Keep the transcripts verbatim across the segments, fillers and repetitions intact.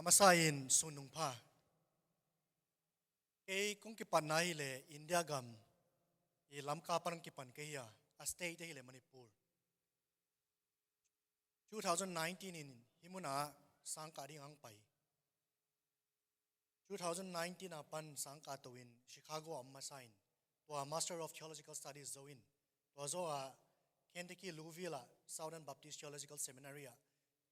A masa in sun nung pha. Kei kong kipatna hi le India gam i Lamka pan kipan kei hi a, a state hi le Manipur. Two thousand nineteen in hi muna sangkah ding ang pai. Two thousand nineteen a pan sangkah to in Chicago a masa in, tua Master of Theological Studies zo in, tua zo a Kentucky Louisville a Southern Baptist Theological Seminary a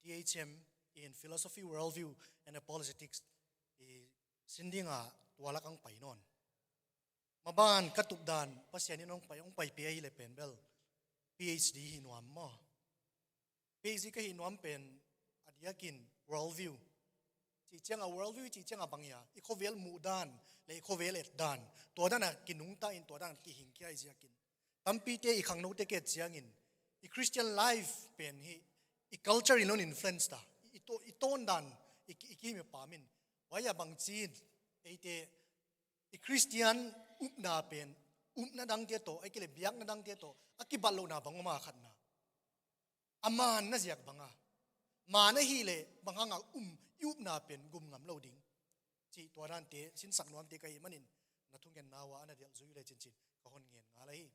T H M in Philosophy, Worldview and Apologetics i sin ding a tua lak ang pai nawn. Maban ka tup dan Pasian in hong pai, hong pai pia hi le pen bel P H D hi nuam maw? P H D ka hi nuam pen a diakin worldview. Ci ciang a worldview ci ciang a bang hi a, i khuavel muh dan le i khuavel et dan, tua dan a kinungta in tua dan a kihing kia i ziakin. Tampite i khangnote ke ciangin i Christian life pen hi i culture in hong influence ta, i to, i ton dan i, i kim i pam in. Wai a bang cin eite i Christian upna pen, upna dangte to, ai kile biakna dangte to a kibat lohna bang om a khatna. A man na ziak banga, man ahi le bang hanga um i upna pen gum ngam lo ding. Ci tua dante sinsak nuamte ka hi manin na thungen nawa ana delh zui le cincin ka hon ngen ngal ahi.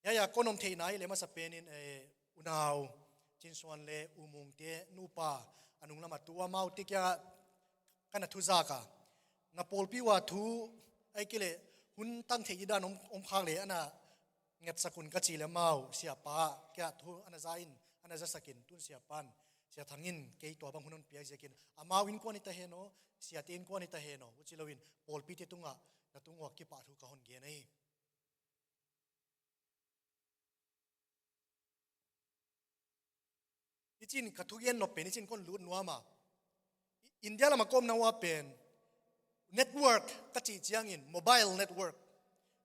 Yaya, kon om theihna hi le masa penin, eh, unau Cinsuan le U Mungte nupa a nung lama tu amaute kia kana thuzak a, na pawlpi ua thu ai kile hun tang thei i dan om, om khak le ana ngetsak un ka ci le mau siapa kia thu ana za in, ana zasakin tun siapan, sia thangin kei tua bang hun hon piak ziakin amau innkuan i ta hen aw, siate innkuan i ta hen aw, uci loin pawlpite tungah na tung ua kipahthu ka hon gen ahi. I cin ka thugen nop pen i cin kon lut nuama. India lama kawmna ua pen network ka cih ciangin mobile network,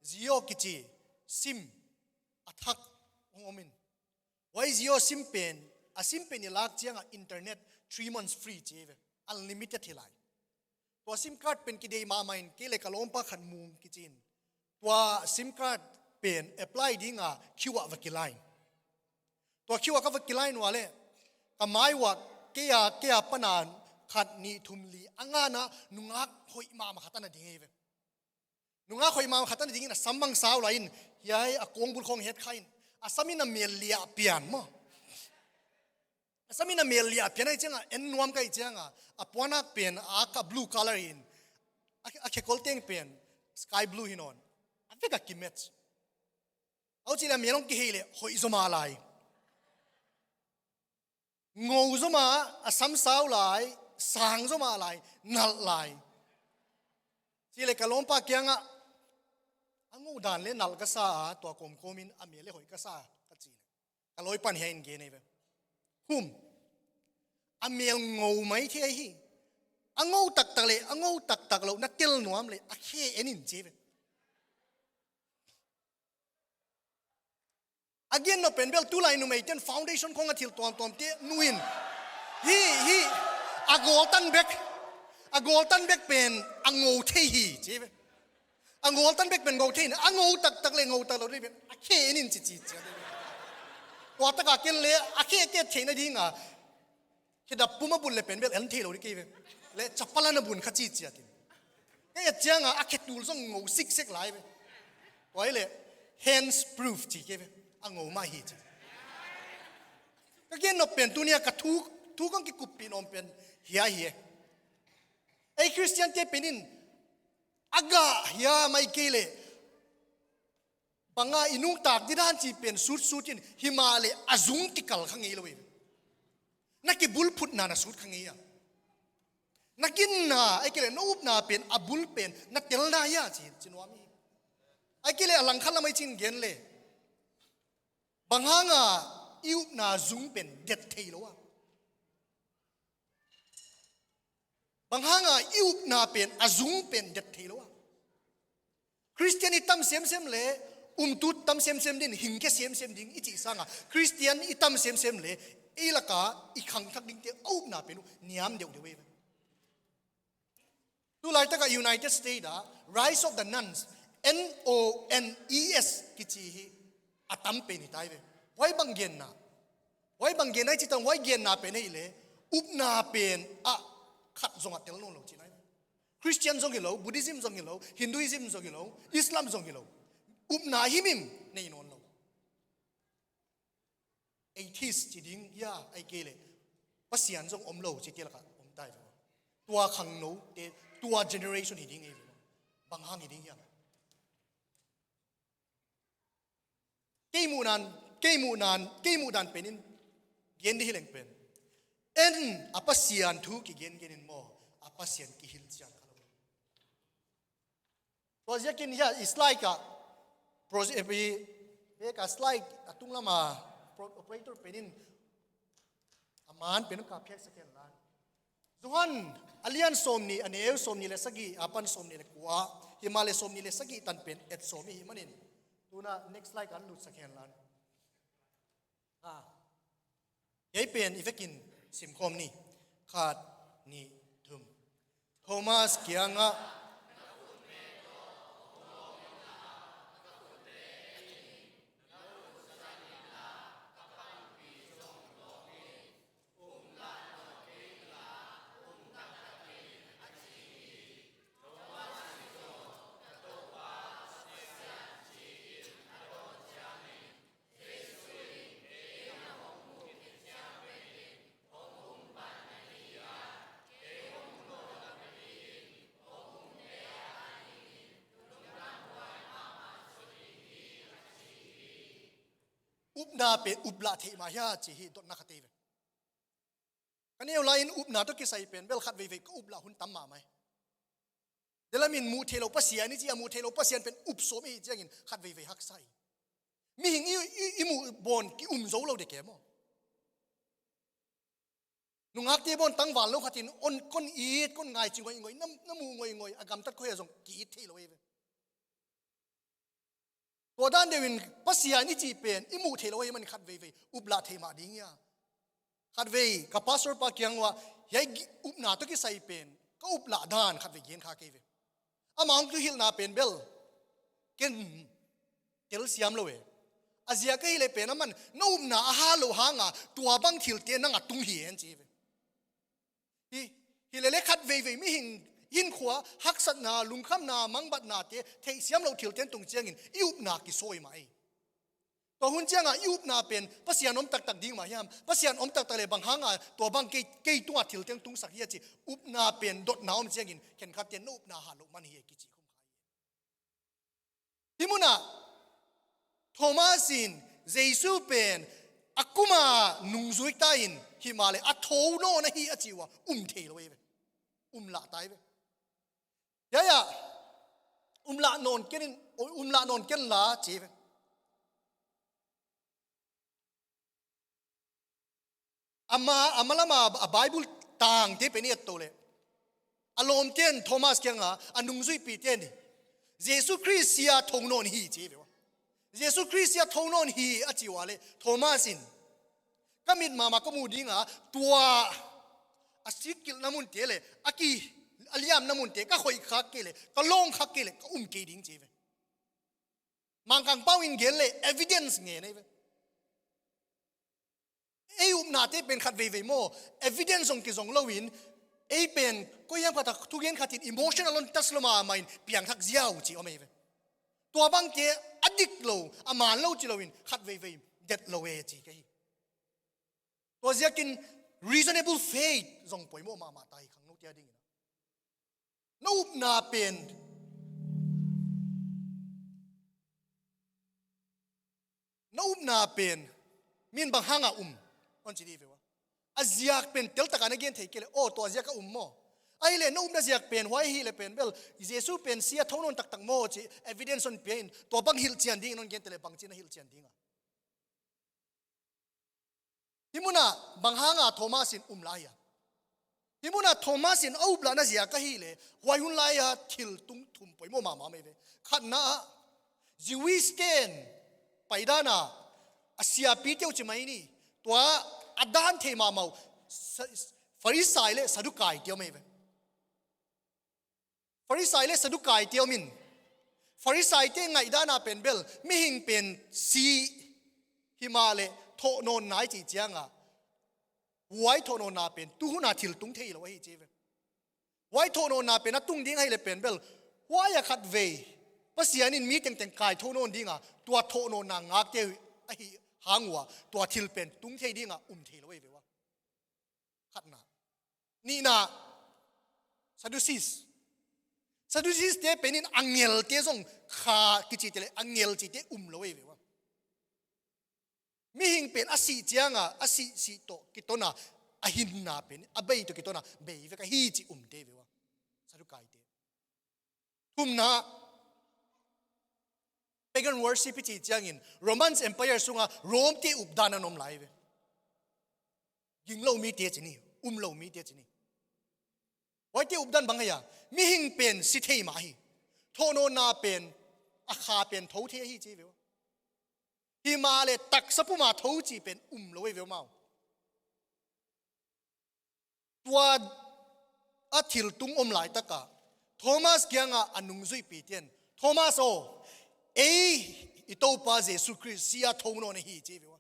Jio kici sim a thak hong om in. Wai Jio sim pen, a sim pen i lak cianga internet three months free ci ve, unlimited hi lai. Tua sim card pen kidei mahmah in kei le ka lawmpa khat Mung kicin. Tua sim card pen apply dinga queue ah va kilai. Tua queue ah ka va kilai nua le ka mai uah kei a, kei a pana khat nih thum li a ngana nungak hoih mahmah khat ana ding hi ve. Nungak hoih mahmah khat ana dingin a sam bang sau lai in hiai a kawng bul khawng het kha in a sam in a mel liah pian maw? A sam in a mel liah pian ahi cianga en nuam ka hi cianga a puanak pen a ka blue color in a, a khekol teng pen sky blue hi nawn. A vek a kimatch. Au ci le a mel hong kihei le hoih zoma lai. Ngo zoma a sam sau lai, sang zoma lai, nalh lai. Ci le ka lawmpa kiangah a ngo dan le nalh ka sa a tua kawmkawmin a mel le hoih ka sa ka ci le. Ka lawi pan hiai in gen ei ve. Hum. A mel ngo mai thei hi. A ngo taktak le a ngo taktak lo na tel nuam le a khe en in ci ve. A gen nop pen bel tulai numeiten foundation khong a thil tuamtuamte nuin hi, hi, a gawltan bek, a gawltan bek pen a ngo thei hi ci ve. A gawltan bek pen ngo thei na a ngo taktak le ngo tak lo dei pen a khe en in ci ci ci. Tua taka ken le a khe ke theina dinga khedap pum a bun le pen bel en thei lo di kei ve. Le chapal ana bun kha ci ciatin. Ka et cianga a khetul zong ngo siksek lai ve. Tua hi le hands proof ci kei ve. A ngo mah hi ci. Ka gen nop pen tunia ka thu, thu kong kikuppih nawm pen hiai hi e. Ei Christian te penin a gah hiam ai kei le banga i nungtak didan ci pen sutsut in himah le a zung kikal kha ngei lo hi. Na kibulphutna na sut kha ngei a. Na ginna ai kei le na upna pen a bul pen na telna ia ci, ci nuam hi. Ai kei le a langkhat lamai cin gen le bang hanga i upna zung pen det thei lo a. Bang hanga i upna pen a zung pen det thei lo a. Christian i tam semsem le umtu tam semsem din hingke semsem ding i cih sanga Christian i tam semsem le ei laka i khangthak dingte a upna pen uh niam deuhdeuh ei ve. Tulaitaka United States a Rise of the Nones, N O N E S kici hi a tam pen hi tai ve. Huai bang genna, huai bang genna i citang huai genna pen hi le upna pen ah khat zongah tel nawn lo cihna hi. Christian zong hi lo, Buddhism zong hi lo, Hinduism zong hi lo, Islam zong hi lo. Upna himhim nei nawn lo. Atheist ci ding hia, ahih kei leh Pasian zong om lo ci kei lakah om ta hi ve. Tua khangnote, tua generation hi ding hi ve. Bang hang hi ding hiam? Kei muhna in, kei muhna in, kei muhdan pen in gen ding hi leng pen, en a Pasian thu kigen gen in maw, a Pasian kihilh cian kha lo. Tua ziakin hia i slide ah, pro-, eh, i, eh, ka slide a tung lama pro-, operator pen in a man pen ka phiatsak hen la. Johan a lian sawmnih, a neu sawmnih le sagih a pan sawmnih le kua, himahleh sawmnih le sagih tan pen et sawm i hih manin, tu-in next slide kan lutsak hen la. Ah. Hiai pen i vekin simkhawm ni. Khat, nih, thum. Thomas kiangah, upna pen uplah theih mah hia ci hi dotna khat hi ve. Ka neu lai-in upna tawh kisai pen bel khat veivei ka uplah hun tam mahmah hi. Delamin muh theih loh Pasian i ci a, muh theih loh Pasian pen up sawm i hih ciangin khat veivei haksa hi. Mihing i, i, i muh bawn ki um zo lo dek e maw. Nungakte bawn tangval lo khatin on, kon it, kon ngai ci ngoingoih, na, na muh ngoingoih, a gamtat khuai ah zong ki it thei lo hi ve. Tua dan deuhin Pasian i cih pen i muh theih loh ahih manin khat veivei uplah theih mah ding hi a. Khat vei ka pastor pa kiang uah hiai gi-, upna tawh kisai pen ka uplah dan khat vei gen kha kei ve. Amah hong thuhilhna pen bel ken telsiam lo e. A ziak ahih leh pen aman na upna a hat loh hanga tua bang thilte nang a tung hi hen ci hi ve. Hi, hi lele khat veivei mihing hinkhua haksatna, lungkhamna, mangbatnate theihsiam loh thilte tung ciangin i upna kisawi mah hi. Tua hun cianga i upna pen Pasian om taktak ding mah hiam? Pasian om taktak leh bang hanga tua bang kei, kei tunga thilte tungsak hi a ci upna pen dotna om ciangin khenkhatte na upna hat loh man hi e kici khum kha hi. Hih munah Thomas in Jesu pen a kuma nungzui ta in himahleh a tho nawn ahi a ci uh a um thei lo hi ve. Um lah ta hi ve. Hiai ah um lah nawn ken in, um lah nawn ken la ci hi ve. Ama, ama lama a Bible tangte pen i et to leh a lawmte in Thomas kianga a nungzuipite in Jesu Khrist sia tho nawn hi ci hi ve ua. Jesu Khrist sia tho nawn hi a ci ua leh Thomas in ka mit mahmah ka mu dinga tua a sikkilhna munte leh a ki, a liamna munte ka khoih khak kei leh ka lawng khak kei leh ka um kei ding ci hi ve. Mangkang pau in gen leh evidence ngen ahi ve. Ei upnate pen khat veivei maw, evidence zong kizong loin ei pen koi hiam khat a thugen khatin emotional on touch lo mahmah in piangthak ziau ci om ahi ve. Tua bangte a dik lo, a man lo ci loin khat veivei det lo e ci ka hi. Tua ziakin reasonable faith zong poimawh mahmah ta hi khangnote a dingin. Na upna pen, na upna pen min bang hanga um, hon ci dih ve ua. A ziak pen teltaka na gen thei kei leh, aw, tua ziaka um maw? Ahih leh na upna ziak pen huai ahih leh pen bel Jesu pen sia tho nawn taktak maw ci evidence hon pia in, tua bang hilhcian dingin hon gen teh leh bangci na hilhcian dinga? Hih munah bang hanga Thomas in um lai a? Hih munah Thomas in a uplahna ziak ahih leh huai hun lai-a thil tung thum poimawh mahmah mai ve. Khatna ah Jewish ten paidana a siapite uh ci mai ni, tua a dan thei mahmah uh Sa-, Farisai leh Sadukaite uh mai ve. Farisai leh Sadukaite om in, Farisaite ngaihdan a pen bel mihing pen si himahleh thoh nawn nai cih cianga, huai thoh nawnna pen tuhuna thil tung thei lo ahi ci ve. Huai thawhnawnna pen a tung ding ahih leh pen bel, huai a khatvei Pasian in mi tengteng kaitho nawn ding a, tua thawhnawnna ngakte uh ahih hang uh a, tua thil pen tung thei ding a um thei lo ei ve ua. Khatna. Nihna, Sadducees. Sadducees te pen in angelte zong kha kici te leh angel cite um lo ei ve ua. Mihing pen a sih ciang a, a sih sih tawh kiton a, a hinna pen a bei tawh kiton a, bei vek ahi ci umte ve ua. Saddukaite. Thumna, pagan worship i cih ciangin Roman Empire sungah Rome te updan a om lai ve. Ging lo mite ci ni, um lo mite ci ni. Huaite updan bang hia, mihing pen si thei mah hi. Thawhnawnna pen, a kha pen tho thei ahi ci ve ua. Himahleh taksa puma tho cih pen um lo ei ve ua mau. Tua a thil tung om laitak a Thomas kiangah a nungzuihpite in, Thomas aw, ei i Topa Jesu Khrist si a tho nawn ahi ci ve ua.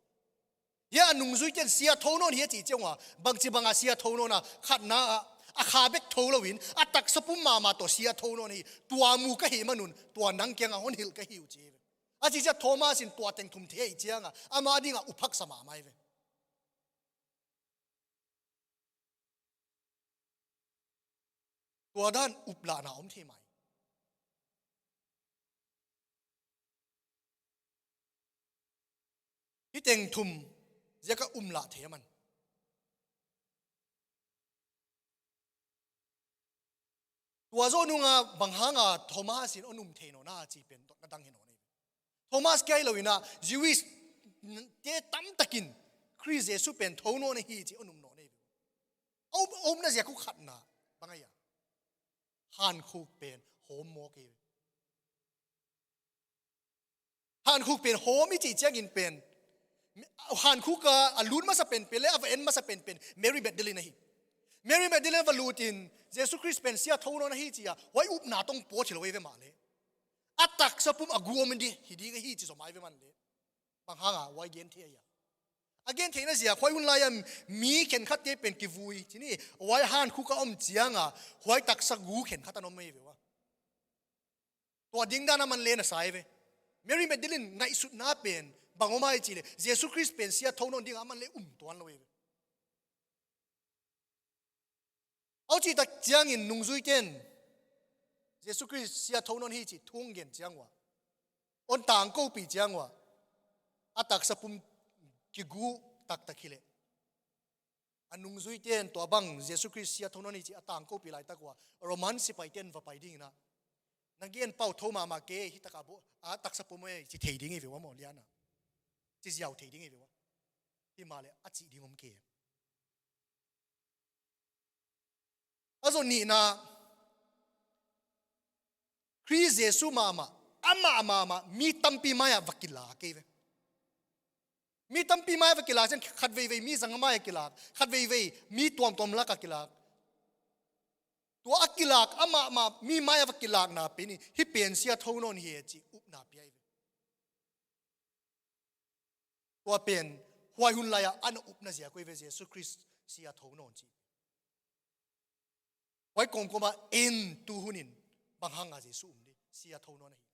Hia a nungzuite in si a tho nawn hi a cih ciang ua, bangci bang a si a tho nawn a, khatna ah, a kha bek tho lo in, a taksa pum mahmah tawh si a tho nawn hi, tua mu ka hih man un, tua nang kiangah hon hilh ka hi uh ci ve. A cih ciang Thomas in tua teng thum thei ahih ciang a, amah ding a uphaksa mahmah hi ve. Tua dan uplahna om thei mai. Hih teng thum ziak a um lah thei a man. Tua zawh nung a bang hang a Thomas in hon um thei nawn a cih pen dotna dang hi nawn ei ve. Thomas kia hi lo in a, Jewish te tamtak in Khrist Jesu pen tho nawn ahi ci hon um nawn ei ve. A um, a umna ziak uh khatna bang ahia, hankhuk pen hawm mawk ei ve. Hankhuk pen hawm i cih ciangin pen, hankhuk a, a lut masa penpen leh a va en masa penpen Mary Magdalene ahi. Mary Magdalene va lut in Jesu Khrist pen si a tho nawn ahi ci a, huai upna tawh pawt hi lo ei ve mahleh, a taksa pum a gu om in di hi ding ahi ci zom ei ve mahleh, bang hang a huai gen thei ahia. A gen theihna ziak, huai hun lai a mi khenkhatte pen kivui ci ni, huai hankhuk a om ciang a, huai taksa gu khenkhat a om ei ve ua. Tua ding dan a man leh na sa ei ve. Mary Magdalene ngaihsutna pen bang om ahia cih leh, Jesu Khrist pen si a tho nawn ding a man leh um tuan lo ei ve. A cih tak ciangin nungzuite in Jesu Khrist si a tho nawn hi cih thu hong gen ciang ua, hon tangkopih ciang ua, a taksa pum kigu taktak hi leh, a nungzuite in tua bang Jesu Khrist si a tho nawn hi cih a tangkopih laitak ua, Roman sipaite in va pai ding in a, na gen pau tho mahmah kei, hih tak a bawh, a taksa pum ei ci thei ding ei ve ua maw, lian a, ci ziau thei ding ei ve ua. Himahleh a cih ding om kei. A zawh nihna, Khrist Jesu mahmah, amah mahmah mi tampi mai-ah va kilak ei ve. Mi tampi mai-ah va kilak ciang, khatveivei mi zang mai-ah kilak, khatveivei mi tuamtuam lakah kilak. Tua a kilak, amah mah mi mai-ah va kilakna pen in, hih pen si a tho nawn hi e cih upna pia ei ve. Tua pen, huai hun lai-ah a na upna ziak uh ei ve, Jesu Khrist si a tho nawn cih. Huai kawmkawm ah en tu hun in bang hang a Jesu um di, si a tho nawn ahi.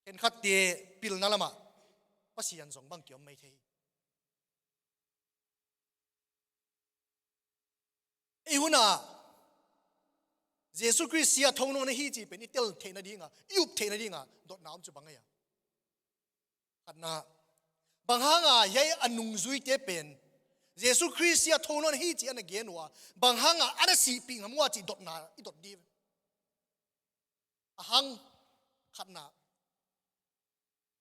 Khenkhatte pilna lamah Pasian zong bang kiom mai thei hi. Ei hun ah Jesu Khrist si a tho nawn ahi cih pen i tel theihna ding a, i up theihna ding a dotna om cu bang ei a. Khatna, bang hang a hiai a nungzuite pen Jesu Khrist si a tho nawn ahi cih a na gen uh a, bang hang a a na sihpih ngam uh a cih dotna i dot di. A hang, khatna,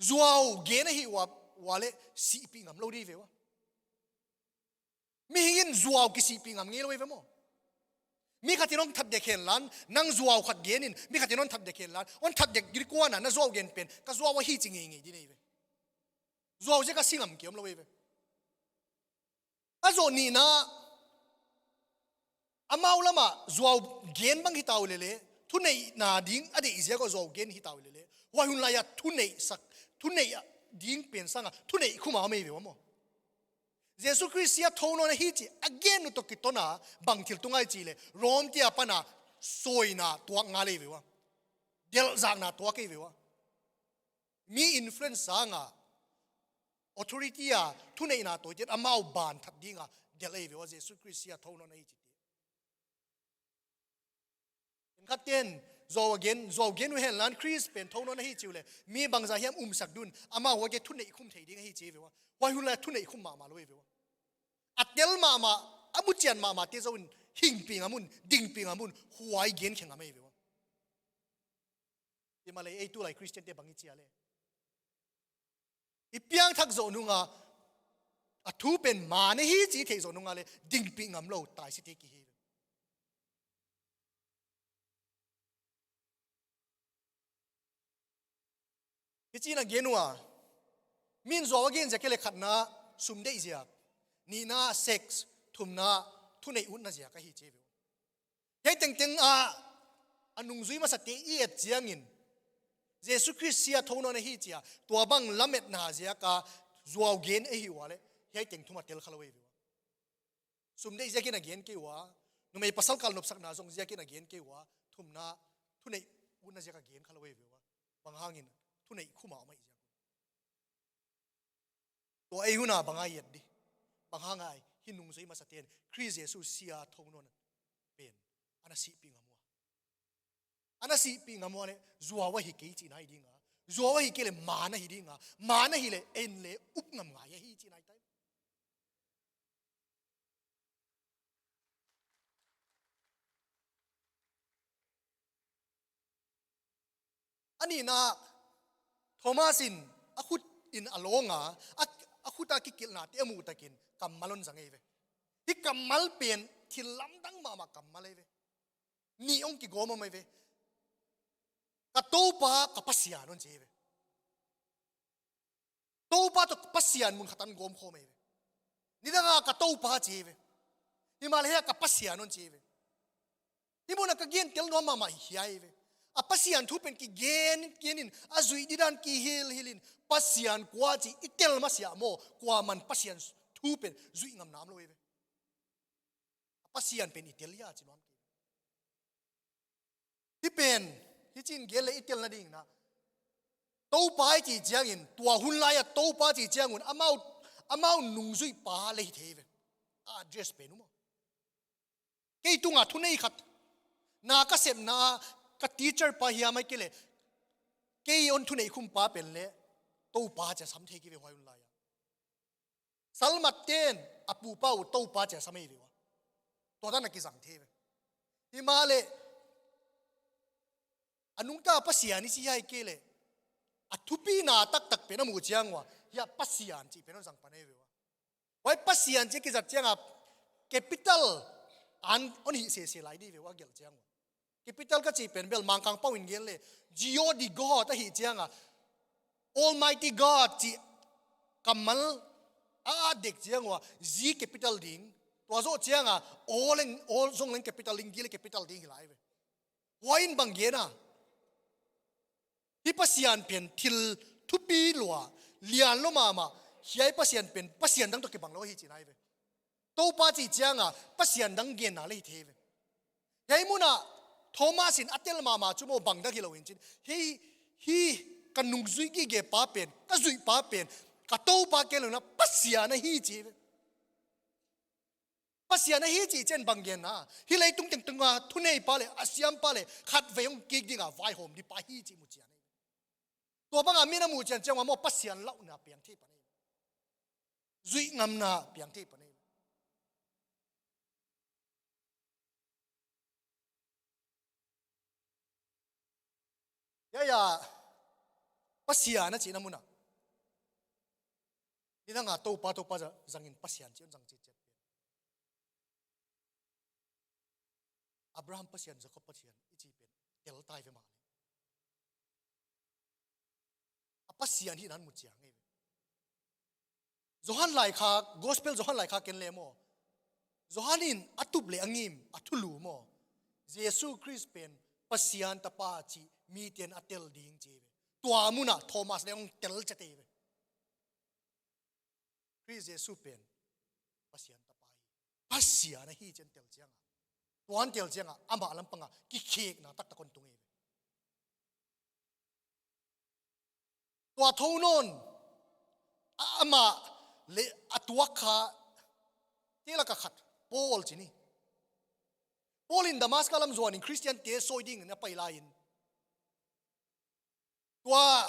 zuau gen ahi ua, ua leh sihpih ngam lo di ve ua. Mihing in zuau kisihpih ngam ngei lo ei ve maw. Mi khat in hong that dek hen la, nang zuau khat gen in, mi khat in hong that dek hen la, hong that dek ding kuan a na zuau gen pen, ka zuau ahi ci ngeingei di nei ve. Zuau ziak a si ngam kiom lo ei ve. A zawh nihna, amau lamah zuau gen bang hita uh leh leh, thuneihna ding a deih ziak a zuau gen hita uh leh leh, huai hun lai-ah thuneihsak, thuneih ding pen sangah thuneih khum a om ei ve ua maw. Jesu Khrist sia tho nawn ahi ci a gen uh tawh kiton a bang thil tung ai cih leh Rom tia pana sawina tuak ngal ei ve ua. Delhzakna tuak ei ve ua. Mi influence sanga authority a thuneihna tawite in amau banthat dinga delh ei ve ua, Jesu Khrist sia tho nawn ahi ci. Khat ten zuau a gen, zuau gen uh hen lan Khrist pen tho nawn ahi ci uh leh mi bangzah hiam umsak dun amau huaite thuneih khum thei ding ahi ci ei ve ua. Huai hun lai thuneih khum mahmah lo ei ve ua. A tel mahmah, a mucian mahmahte zo in hingpi ngam un, dingpi ngam un, huai genkhia ngam ei ve ua. Himahleh ei tulai Khristiante bang i ci a leh, i piangthak zawh nunga a thu pen man ahi ci i theih zawh nunga leh dingpih ngam lo taisite kihi ve. Hi ci-in a gen uh a, min zuau a gen ziak hi leh khatna sum deih ziak, nihna sex, thumna thuneih utna ziak ahi ci ei ve ua. Hiai tengteng a, a nungzui masate i et ciangin Jesu Khrist sia tho nawn ahi ci a, tua bang lametna ziaka zuau gen ahi ua leh hiai teng thum a tel kha lo ei ve ua. Sum deih ziakin a gen kei ua, numei pasal kal nopsakna zong ziakin a gen kei ua, thumna thuneih utna ziaka gen kha lo ei ve ua. Bang hangin thuneih khum a om ahi ziak un. Tua ei huna bang a i et di? Bang hanga i hi nungzui masaten Khrist Jesu sia tho nawn pen ana sihpih ngam ua? Ana sihpih ngam ua leh zuau ahi kei cihna hi dinga, zuau ahi kei leh man ahi dinga, man ahi leh en leh up ngam ngai ahi cihna hi tai. A nihna, Thomas in a khut in a lawnga, a, a khuta kikilhnate a muh takin kammal hon zang ei ve. Hih kammal pen thil lamdang mahmah kammal ei ve. Nih hong kigawm om ei ve. Ka Topa, ka Pasian hon ci ei ve. Topa tawh Pasian mun khat ah gawm khawm ei ve. Nidanga ka Topa ci ei ve. Himahleh hiah ka Pasian hon ci ei ve. Hih munah ka gen tel nuam mahmah hi hiai ve. A Pasian thu pen kigen, genin, a zuih didan kihilhilin, Pasian kua ci i tel masiah maw, kuaman Pasian thu pen zuih ngam nam lo ei ve. A Pasian pen i tel hia ci nuam kei. Hih pen, hih cin gen leh i tel nading na. Topa i cih ciangin, tua hun lai-a Topa cih ciangun, amau, amau nungzuihpa leh hi thei ve. A address pen uh maw. Kei tungah thunei khat, na ka sepna, ka teacher pa hiam ahih kei leh, kei hon thunei khumpa pen leh, Topa ci a sam thei kei ve huai hun lai-a. Salmatten a pupa uh Topa ci a sam ei ve ua. Tua dan a kizang thei ve. Himahleh, a nungta Pasian i ci ahih kei leh, a thupina taktak pen a muh ciang ua, hiah Pasian cih pen hon zang pan ei ve ua. Huai Pasian cih kizat cianga capital an hon hih sese lai di ve ua, gelh ciang ua. Capital ka cih pen bel Mangkang pau in gen leh, G O D God ahih cianga, Almighty God cih kammal a at dek ciang ua, G capital ding, tua zoh cianga, O leng, O zong leng capital ding, G leh capital ding hi lai ve. Huai in bang gen a, hih Pasian pen thil thupi lua, lian lua mahmah, hiai Pasian pen Pasian dang tawh kibang lo ahi cihna hi ve. Topa cih cianga Pasian dang genna leh hi thei ve. Hiai munah Thomas in a tel mahmah cu maw, bang dang hi lo in cin. Hih, hih ka nungzuih gige pa pen, ka zuih pa pen, ka Topa kei lo na Pasian ahi ci ve. Pasian ahi cih ciang bang genna, hih leitung tengtunga thuneipa leh a siampa leh khatvei hong kik dinga vaihawm dingpa hi cih mu cian. Tua banga min a muh cian ciang ua maw, Pasian lauhna piang thei pan ei. Zuih ngamna piang thei pan ei. Hiai a, Pasian a cihna munah, nidanga Topa, Topa za-, zangin Pasian cih hon zang citciat pen, Abraham Pasian, Jacob Pasian i cih pen tel tai ve mahleh, a Pasian hihna hon mu ciang ei ve. Johan laikhak, Gospel Johan laikhak en leh maw, Johan in a tup leh a ngim, a thulu maw, Jesu Khrist pen Pasian Tapa cih miten a tel ding ci ei ve. Tua munah Thomas leh hong tel ciat ei ve. Khrist Jesu pen Pasian tapa hi. Pasian ahi ci-in tel ciangah, tua hong tel ciangah amah lampangah kikhekna taktak hong tung hi. Tua tho nawn, a, amah le a tuak khate lakah khat Paul ci ni. Paul in Damascus lam zuanin Khristiante sawi dingin a pai lai-in, tua,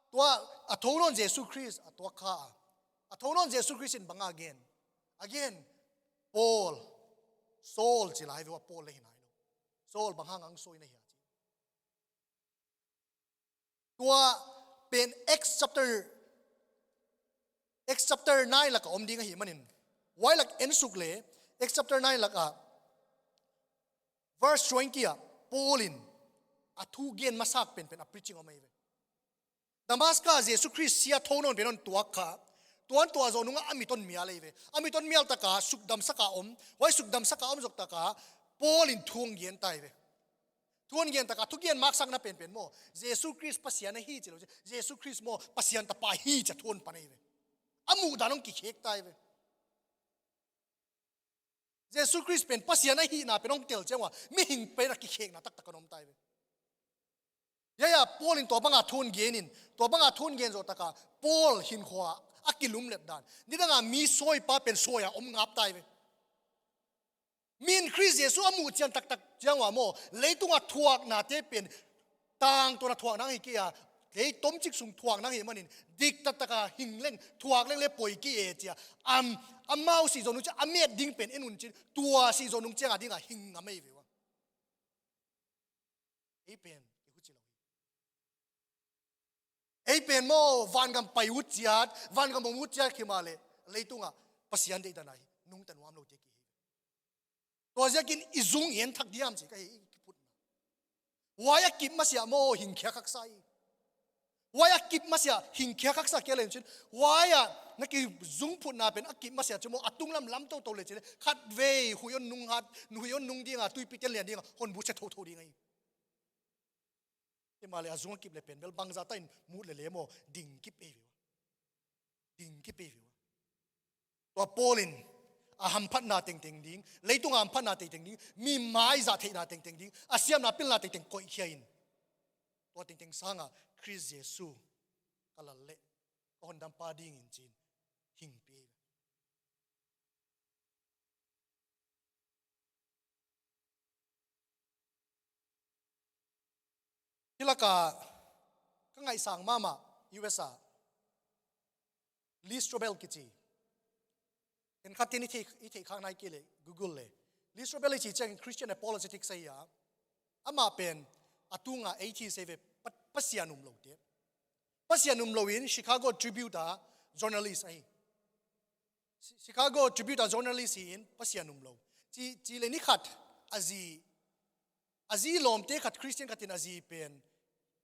tua a tho nawn Jesu Khrist a tuak kha a, a tho nawn Jesu Khrist in bang a gen? A gen, Paul, Saul ci lai ve ua, Paul le hi nai lo. Saul, bang hang a hong sawi na hia ci. Tua pen Acts chapter, Acts chapter nine lakah om ding ahih manin, huai lak en suk le, Acts chapter nine lakah verse twenty ah Paul in a thu gen masak penpen a preaching om ahi ve. Damascus Jesu Khrist sia tho nawn pen hong tuak kha, tua hong tuah zawh nungah a mit hong mial ahi ve. A mit hong mial takah sukdamsak a om, huai sukdamsak a om zok takah Paul in thu hong gen ta hi ve. Thu hong gen takah, thugen maksakna penpen maw, Jesu Khrist Pasian ahi ci lo, Jesu Khrist maw, Pasian tapa hi ci-a thu hong pan ahi ve. A muhdan hong kikhek ta hi ve. Jesu Khrist pen Pasian ahihna pen hong tel ciang ua, mihing pen a kikhekna taktak hong om ta hi ve. Hiai ah Paul in tua banga thu hong gen in, tua banga thu hong gen zawh takah Paul hinkhua a kilumlet dan, nidanga mi sawipa pen sawi a om ngap ta hi ve. Min Khrist Jesu a muh cian taktak ciang ua maw, leitunga thuaknate pen tangtawn a thuak nang hi kei a, lei tomcik sung thuak nang hi manin, diktataka hing leng, thuak leng le poi kei e ci-a, am, amau sih zawh nung ciang a met ding pen en un ci-in, tua sih zawh nung cianga dinga hing ngam ahi ve ua. Ei pen kihuci lo hi. Ei pen maw, vangam pai ut ciat, vangam om ut ciat khi mah leh, leitungah Pasian deihdan ahi nungta nuam lote kihi. Tua ziakin i zung i en thak diam ci ka hi, i kiputna. Huai a kip masiah maw, hing khiak haksa hi. Huai a kip masiah hing khiak haksa kia len cin. Huai a na kizung phutna pen a kip masiah ci maw, a tunglam lam toto le ci le, khatvei huih hon nung hat, huih hon nung dinga, tuipi ten lian dinga hon bu sia thotho ding ahi. Hi mah leh a zung a kip le pen bel bangzah ta in mut le le maw, ding kip ei ve ua. Ding kip ei ve ua. Tua Paul in a hamphatna tengteng ding, leitunga hamphatna tengteng ding, mi mai zah theihna tengteng ding, a siamna pilna tengteng koihkhia in, tua tengteng sangah Khrist Jesu ka lal leh ka hondampa dingin ci-in hing pia hi ve. Hi lakah ka ngaihsang mahmah, U S a Lee Strobel kici. Khenkhat ten i theih, i theih khak nai kei leh Google le. Lee Strobel i cih ciangin Christian apologetics ahi a. Amah pen a tunga atheist ahi ve, Pa-, Pasian um lote. Pasian um lo in Chicago Tribune a journalist ahi. Chi-, Chicago Tribune a journalist hi in Pasian um lo. Ci, ci le ni khat a zi, a zi lawmte khat, Christian khat in a zi pen,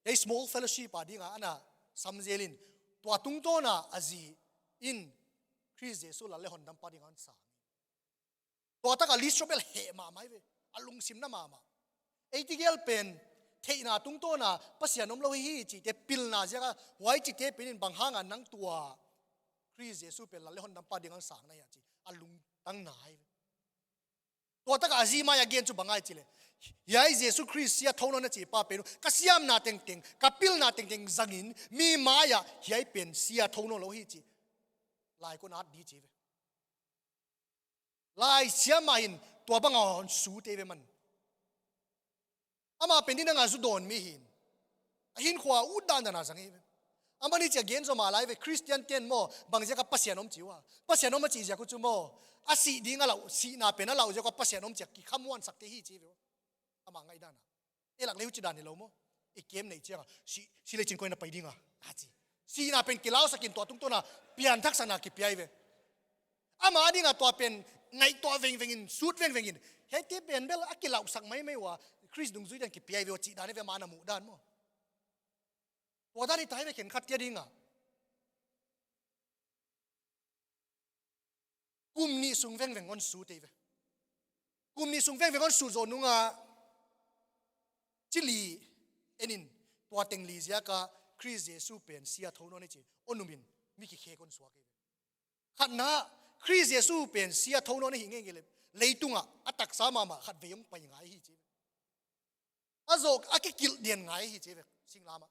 ei small fellowship a dinga ana sam zel in, tua tungtawna a zi in Khrist Jesu lal le hondampa dinga hon sang. Tua taka Lee Strobel heh mahmah hi ve, a lungsim na mahmah. Ei tigel pen theihna tungtawna Pasian om lo hi hi cihte pilna ziaka, huai cihte pen in bang hanga nang tua Khrist Jesu pen lal le hondampa dinga hon sang na hia ci, a lungtang na hi ve. Tua taka a zi mai a gen cu bang ai ci le, hiai Jesu Khrist sia tho nawn na ci pa pen uh, ka siamna tengteng, ka pilna tengteng zangin mi mai-ah hiai pen sia tho nawn lo hi ci, lai kon at di ci ve. Laisiam mah in tua banga hon sute ve man. Amah pen nidanga zu dawn mi hi in, a hinkhua ut dandan a zang hi ve. Amah ni cia gen zaw mah lai ve, Christian ten maw, bang ziaka Pasian om ci ua. Pasian om a cih ziak uh cu maw, a sih ding a lauh, sihna pen a lauh ziak ua Pasian om cia kikhamuansakte hi ci ve ua. Amah ngaihdan a. Ei lak le huci dan hi lo maw. I kem neih cianga, si, si le cin koi na pai dinga, a ci. Sihna pen kilausakin tua tungtawna pianthaksanna kipia hi ve. Amah dinga tua pen ngaihtuah vengvengin, sut vengvengin, hiaite pen bel a kilauhsak maimai ua, Khrist dungzui dan kipia hi ve ua cih dan hi ve, amah na muh dan maw. Tua dan hi ta hi ve, khenkhat tia dinga. Kum nih sung vengveng hon sut ei ve. Kum nih sung vengveng hon sut zawh nunga ci li en in, tua teng li ziaka Khrist Jesu pen sia tho nawn hi ci, hon um in mi kikhek hon suak ei ve. Khatna, Khrist Jesu pen sia tho nawn ahi ngei ngei le, leitungah a taksa mahmah khat vei hong pai ngai hi ci. A zawh a kikilh den ngai hi ci ve, singlamah.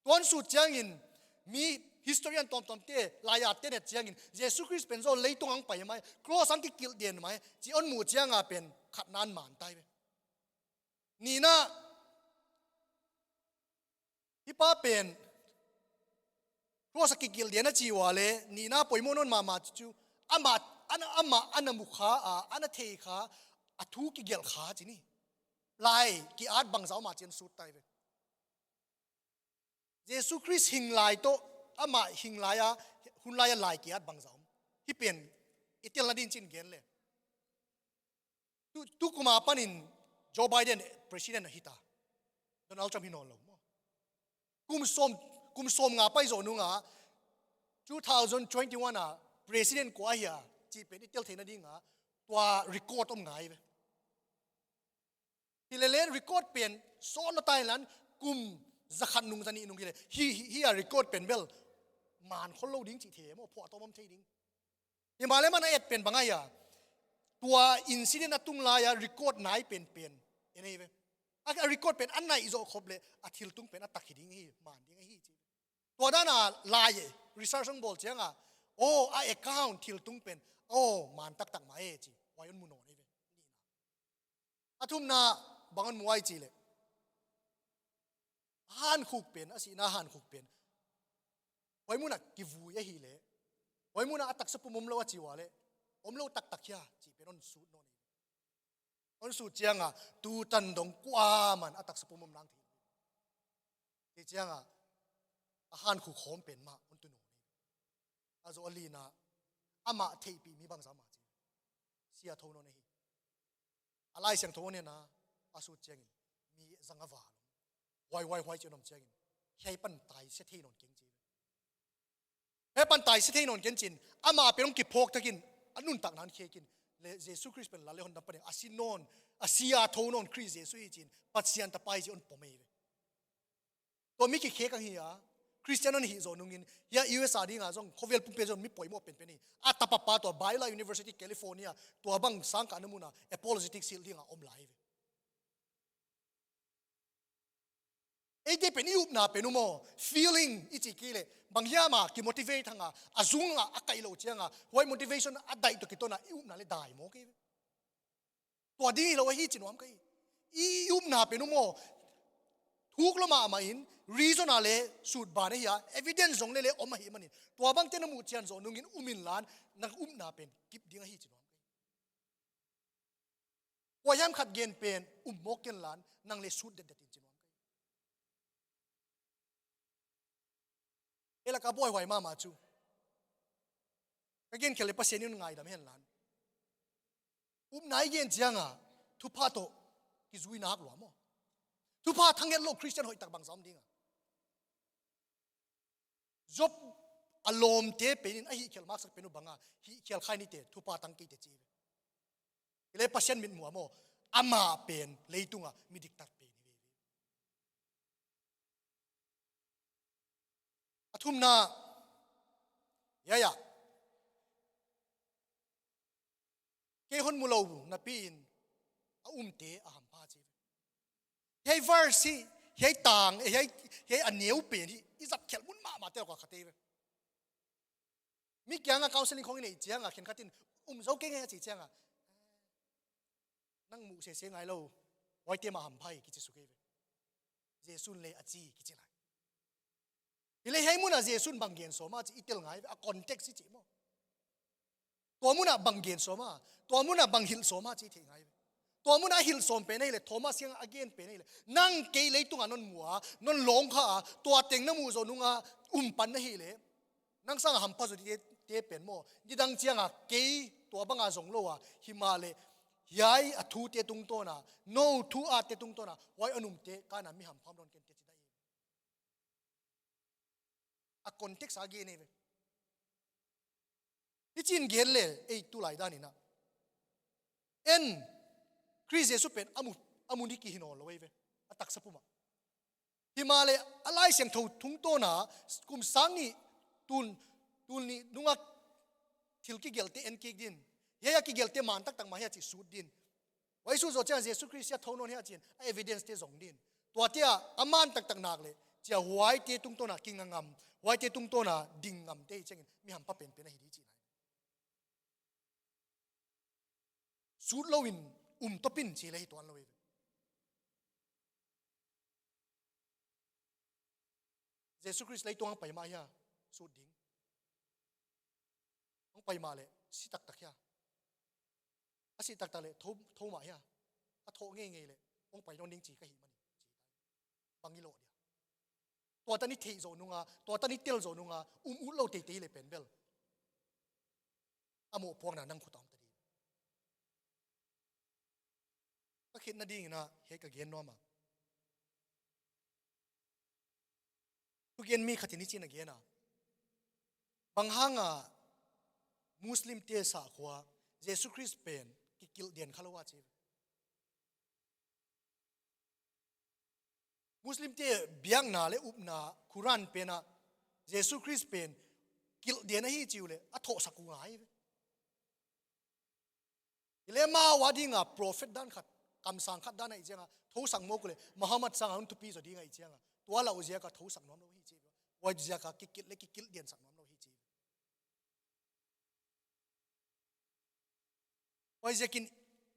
Tuan sut ciangin mi historian tawmtawmte, laiyatte net ciangin Jesu Khrist pen zawh leitung ang pai mai, cross ang kikilh den mai ci hong muh cianga pen khat nan man tai ve. Nihna, hih pa pen cross a kikilh den a ci ua le, nihna poimawh nawn mahmah ci cu, amah, ana, amah ana mu kha a, ana thei kha, a thu kigelh kha ci ni. Lai ki-at bangzah om a ci hong sut tai ve. Jesu Khrist hing lai tawh, amah hing lai a, hun lai a lai ki-at bangzah om. Hih pen i tel nading ci-in gen le. Tu, tu kuma panin Joe Biden president a hi ta. Donald Trump hi nawn lo maw. Kum sawm, kum sawm nga pai zawh nungah two thousand twenty-one a president kua ahi a cih pen i tel theih nadingah tua record om ngai ve. Hi lele record pen sawt lo tai lan kum zakhat nung zanih nung hi le. Hi, hi, hi a record pen bel man khol lo ding cih thei maw, phuahtawm om thei ding. Hi mah le man a et pen bang ahi a, tua incident a tung lai a record nai penpen en ahi ve. A, a record pen a naih zawh khop le a thiltung pen a tak hi ding hi, man ding ahi ci. Tua dana lai research hong bawl cianga, aw, a account thiltung pen, aw, man taktak mah e ci, huai hong mu nawn ahi ve. A thumna bang hong mu ai ci le, a hankhuk pen, a sihna hankhuk pen huai munah kivui ahi le, huai munah a taksa pum om lo a ci ua le, om lo taktak hia cih pen hong sut nawn ahi ve. Hong sut cianga tutan dong kuaman a taksa pum om nang thei. Kei cianga a hankhuk hawm pen mah hong tu nawn ahi ve. A zawh a lina, amah theihpih mi bangzah mah ci, sia tho nawn ahi. A Lai Siangtho a nena a sut ciangin mi zang a val om. Huai, huai, huai ci hong om ciangin hiai pan tai sia thei nawn keng ci. Hiai pan tai sia thei nawn keng cin, amah pen hong kiphawk takin a nuntakna hong khek in, le Jesu Khrist pen la le hondam panin a si nawn, a sia tho nawn Khrist Jesu hi cin, Pasian tapa hi ci hong pom ahi ve. Tua mi kikhek ang hi a, Khristian hong hih zawh nungin, hia U S A dinga zong, khovel pumpi zong mi poimawh penpen hi. A tapapa tua Baylor University, California, tua bang sangkahna muna apologetics hilh dinga om lai hi ve. Eite pen i upna pen uh maw, feeling i cih kei leh, bang hiam a kimotivate hang a, a zung a, a kaih loh ciang a, huai motivation a daih tawh kituak a i upna le dai maw kei ve. Tua ding hi lo ahi ci nuam ka hi. I upna pen uh maw, thuk lua mahmah in, reason a le sut ban ahi a, evidence zong le le om ahih manin, tua bangte na muh ciang zawh nungin um inla, na upna pen kip ding ahi ci nuam ka hi. Kua hiam khat gen pen um mawk ken la, nang le sut detdet in ci nuam ka hi. Ei lak a buaihuai mahmah cu, ka gen khial le Pasian in ngaidam hen la, upna i gen ciang a thupha tawh kizui nak lua maw? Thupha thanghet lo Khristian hoihtak bangzah om ding a? Job a lawmte pen in a hihkhial maksak pen uh bang a, hihkhial khai nite, thupha tang kei te ci ve. Hi le Pasian mitmuh ah maw, amah pen leitung a mi diktat pen hi ve. A thumna, ya, ya. Kei hon mu lo napi in a umte a hampha ci ve. Hiai verse hi, hiai tang, hiai, hiai a neu pen hi, i zat khial mun mahmah te lak a khat hi ve. Mi kiang a counseling khong i neih ciang a khenkhat in um zo kei nge a ci ciang a, nang muh sese ngai lo, huaite mah hampha hi kici suk hi ve. Jesu'n le a ci kici lai. Hi le hiai mun a Jesu'n bang gen sawm a ci i tel ngai ve, a context i ci maw. Tua mun a bang gen sawm a, tua mun a bang hilh sawm a ci i theih ngai ve. Tua mun a hilh sawm pen ahi le, Thomas kiang a gen pen ahi le, nang kei leitung a non mu a, non lawng kha a, tua teng na muh zawh nung a um pan na hi le, nang sang a hampha zawte te pen maw, nidang ciang a kei tua bang a zong lo a, hi mah le, hiai a thute tungtawn a, no thu atte tungtawn a, huai a numte kan a mi hampha om nawn ken te ci ta hi. A context a gen hi ve. Hi ci in gen le, ei tulai dan in a, en, Khrist Jesu pen a mu, a mu ni ki hi nawn lo hi ve. A taksa pum ah. Hi mah le, a Lai Siangtho tungtawn a, kum sang nih, tul, tul nih nung a thil kigelte en kik din. Hia, hia kigelte man taktak mah hia ci sut din. Huai sut zawh ciang Jesu Khrist hia tho nawn hia cin a evidence te zong din. Tuate ah a man taktak nak leh cia huaite tungtawn a kinga ngam, huaite tungtawn a ding ngamte hi ciangin mi hampha penpen ahi di cihna. Sut loin um tawpin ci le hi tuan lo hi. Jesu Khrist leitung hong pai mah hia sut ding? Hong pai mah leh si taktak hia? A si taktak leh tho, tho mah hia? A thawh ngeingei leh hong pai nawn ding ci ka hih manin ci ta. Bang i lawh dia? Tua tan i theih zawh nunga, tua tan i tel zawh nunga um ut lo teitei leh pen bel a mawhpuakna nang khut a om ta ding. Ka khitna dingin ah hei ka gen nuam a, thugen mi khat in hicin a gen a, bang hanga Muslimte sahkhua Jesu Khrist pen kikilh den kha lo a ci. Muslimte biakna le upna Quran penah Jesu Khrist pen kilh den ahi ci uh leh a thawhsak uh ngai ve. Hi leh amau a dinga prophet dan khat, kamsang khat dan ahih cianga thosak mawk uh leh Muhammad sanga hun thupi zaw ding ahih cianga tua lauh ziaka thosak nuam lo hi ci ve. Huai ziaka kikilh le kikilh densak nuam lo hi ci ve. Huaiziakin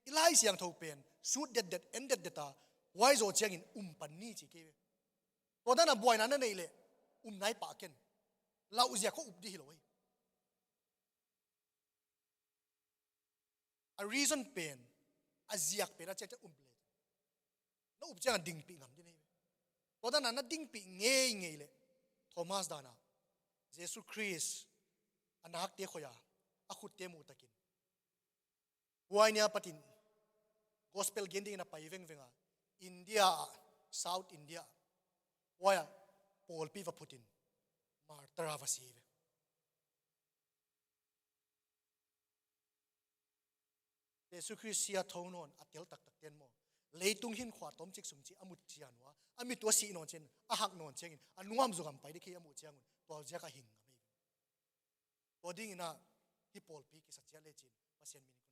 i Lai Siangtho pen sut detdet, en detdet a, huai zawh ciangin um pan ni ci kei ve. Tua dana buaina na neih leh um nai pah ken. Lauh ziak khaw up di hi lo hi. A reason pen, a ziak pen a ciakciak um le na up ciangin dingpih ngam ding hi ve. Tua dana na dingpih ngeingei leh Thomas dana Jesu Khrist a nakte khoia a khutte muh takin, huai nia patin gospel gen dingin a pai vengvenga India ah, South India ah, huaia pawlpi va phutin martyr a va si ve. Jesu Khrist sia tho nawn a tel taktak ten maw, leitung hinkhua tomcik sung ci a mut cian uh a, a mit uh a sih nawn ciangin, a hak nawn ciangin a nuam zugam pai dek hi a muh ciangun tua ziaka hing ngam hi. Tua dingin ah hih pawlpi kisa ciat lecin Pasian min in